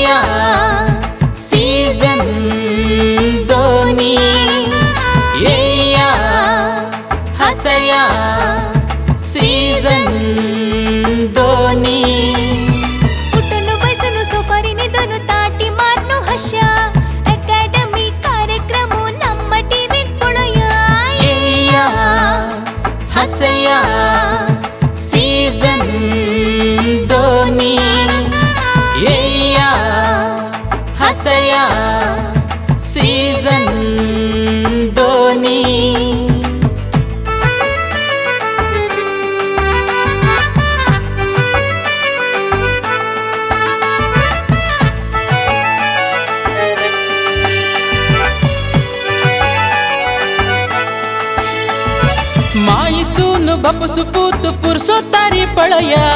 हसया season दोनी, येया हसया season दोनी। उठून बसून सोफारी निदून ताटी मारनु हश्या अकॅडमी कार्यक्रम ನಮ್ಮ ಟಿವಿ ಪೊಳಯ। येया हसया सीजन दोनी, येया हसया सीजन दोनी। माईसून बापूस पूत पुरसो तारी पळया,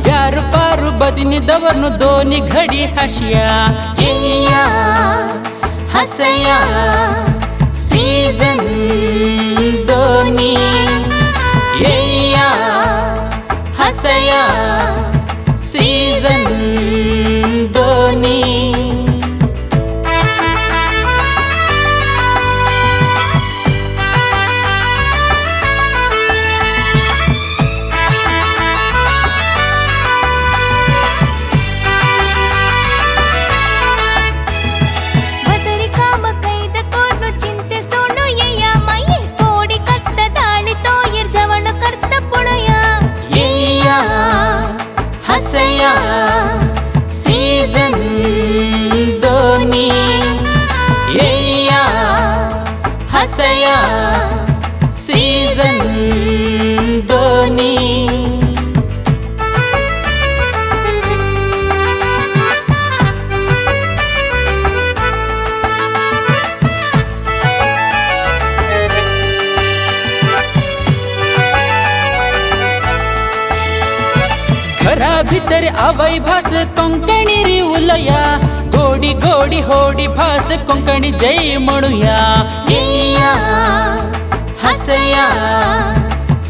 यार पारू बदिनी दवरनु दोनी घडी हशिया। येया हसया सीजन दोनी, येया हसया सीजन दोनी। ಬಸರಿ ಕಾಮ ಕೈದ ಕೋರ್ನು ಚಿಂತೆ ಸೋಣು ಎಯ್ಯ ಮೈಯೆ ಕೋಡಿ ಕಟ್ಟ ದಾಳಿ ತೋಯರ್ ಜವಣ ಕರ್ತ ಪುಣಯ। येया हसया सीजन दोनी, येया हसया सीजन दोनी। घरा भितर आवय भास कोंकणी री उलया, गोडी गोडी होडी भास कोंकणी जय म्हणूया। येया हसया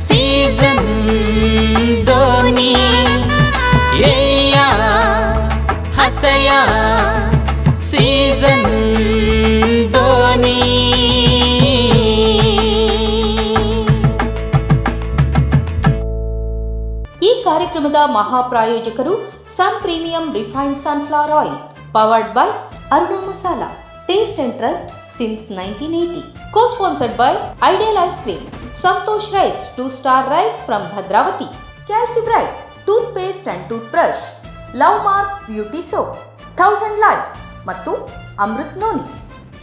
सीजन दोनी, येया हसया सीजन दोनी। ಈ ಕಾರ್ಯಕ್ರಮದ ಮಹಾಪ್ರಾಯೋಜಕರು Sun Premium refined sunflower oil, powered by Aruna Masala, taste and trust since 1980, co sponsored by Ideal ice cream, Santosh rice, two star rice from Bhadravati, Calcibright toothpaste and toothbrush, Love Mark beauty soap, thousand lights ಮತ್ತು Amrit noni.